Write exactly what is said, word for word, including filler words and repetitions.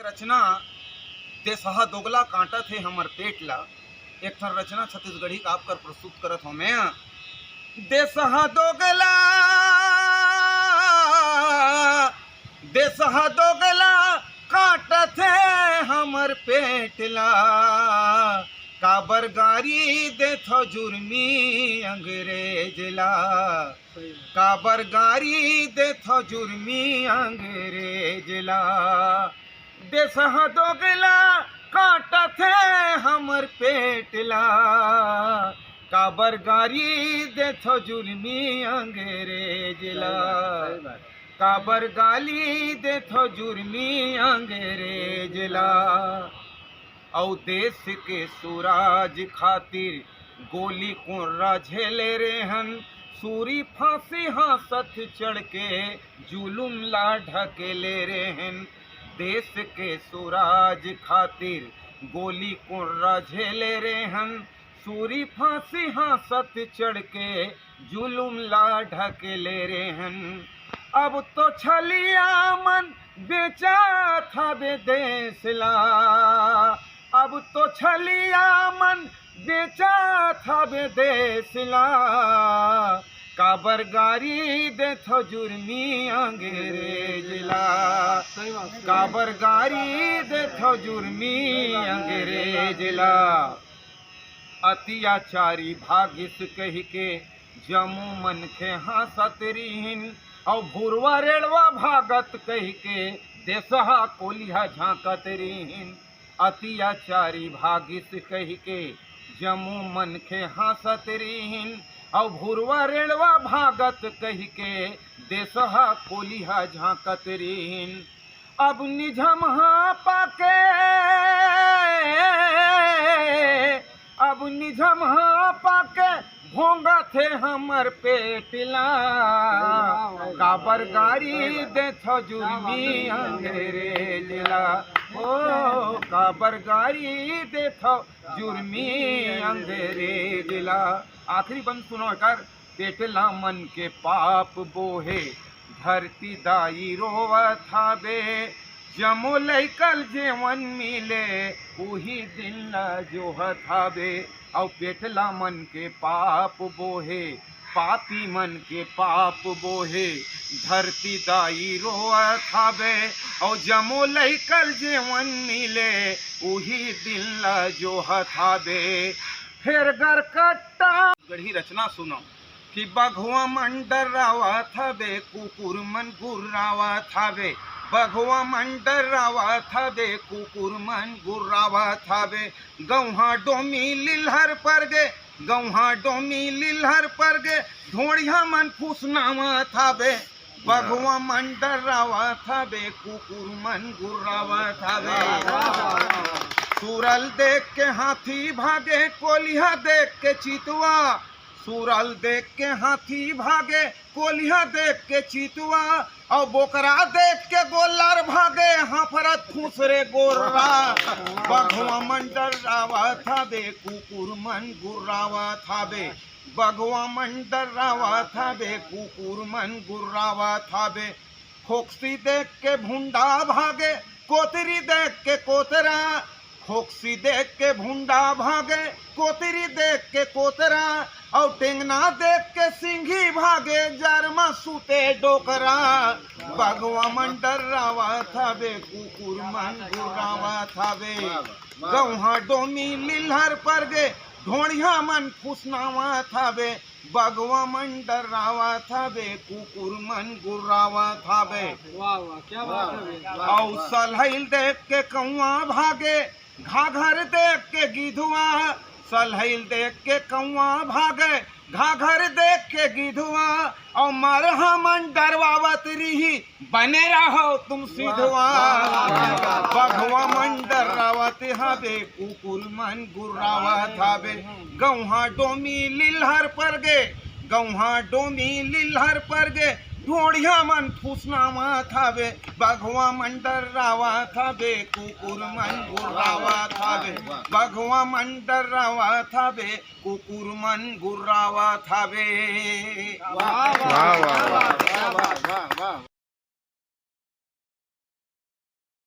रचना देसहा दोगला काटत हे हमर पेट ला। एक ठन रचना छत्तीसगढ़ी का आपकर प्रस्तुत करत हों मैं। देसहा दोगला, देसहा दोगला काटत हे हमर पेट ला, काबर गारी देथो जुर्मी अंग्रेज ला, काबर गारी देथो जुर्मी अंग्रेज ला। देसहा दोगला काटत हे हमर पेट ला, काबर गारी देथो जुर्मी अंग्रेज ला, काबर गारी देथो जुर्मी अंग्रेज ला। अउ देश के सुराज खातिर गोली कोर्रा झेले रेहेन, सूरी फांसी हाँसत चढ़ के जुलुम ला ढकेले रेहेन। देश के सुराज खातिर गोली कोर्रा झेले रेहेन, सूरी फांसी हाँसत चढ़ के जुलुम ला ढकेले रेहेन। अब तो छलिया मन बेचत हवे देश ला, अब तो छलिया मन बेचत हवे देश ला, काबर गारी देथो जुर्मी अंग्रेज ला, काबर गारी देथो जुर्मी अंग्रेज ला। अतियाचारी भागिस कहिके जम्मो मनखे हाँसत रिहिन, अउ भुरवा रेड़वा भागत कहिके देसहा कोलिहा झांकत रिहिन। अतियाचारी भागिस कहिके जम्मो मनखे हाँसत रिहिन, अउ भुरवा रेड़वा भागत कहिके देसहा कोलिहा झांकत रिहिन। अब निझमहा पाके, अब निझमहा पाके भोंगत हे हमर पेट ला, काबर गारी देथो जुर्मी अंग्रेज ला, ओ काबर गारी देथो जुर्मी अंग्रेज ला। आखिरी बंद सुनो एकर। पेटला मन के पाप बोहे, धरती दाई रोवत हावे। जमो लइकल जेवन मिले, उही दिन ला जोहत हावे। अउ पेटला मन के पाप बोहे, पापी मन के पाप बोहे, धरती दाई रोवत हावे। अउ जमो लइकल जेवन मिले, उही दिन ला जोहत हावे। फेर गरकट्टा गढ़ी रचना सुनो कि बघवा मन डर्रावत हवे, कुकुर मन गुर्रावत हवे। बघवा मन डर्रावत हवे, कुकुर मन गुर्रावत हवे। गौहा डोमी लिल्हर पर गे, गौहा डोमी लिल्हर पर गे, ढोड़िया मन फुसनावत हवे। बघवा मन डर्रावत हवे, कुकुर मन गुर्रावत हवे। सुरल देख के हाथी भागे, कोलिहा देख के चितवा। सुरल देख के हाथी भागे, कोलिहा देख के चितवा। अउ बोकरा देख के गोल्लर भागे, हाफरत खुसरे गोर्रा। बघवा मन डर्रावत हवे, कुकुर मन गुर्रावत हवे। बघवा मन डर्रावत हवे, कुकुर मन गुर्रावत हवे। खोकसी देख के भुंडा भागे, कोतरी देख के कोतरा। खोकसी देख के भुंडा भागे, कोतरी देख के कोतरा। अउ टेंगना देख के सिंघी भागे, जर म सुते डोकरा। बघवा मन डर्रावत हवे, कुकुर मन गुर्रावत हवे। गौहा डोमी लिल्हर पर गे, ढोड़िया मन फुसनावत हवे। बघवा मन डर्रावत हवे, कुकुर मन गुर्रावत हवे। वाह, वाह, क्या बात है भैया। अउ सलहैल देख के कौआ भागे, घाघर देख के गिधवा। सलहैल देख के कौआ भागे, घाघर देख के गिधवा। अउ मरहा मन डर्रावत रिही, बने रहो तुम सिधवा। वाह, वाह, वाह, वाह। बघवा मन डर्रावत हवे, कुकुर मन गुर्रावत हवे। गौहा डोमी लिल्हर पर गे, गौहा डोमी लिल्हर पर गे, ढोड़िया मन फुसनावत हवे। बघवा मन डर्रावत हवे, कुकुर मन गुर्रावत हवे। बघवा मन डर्रावत हवे, कुकुर मन गुर्रावत हवे। वाह, वाह, वाह, वाह, वाह।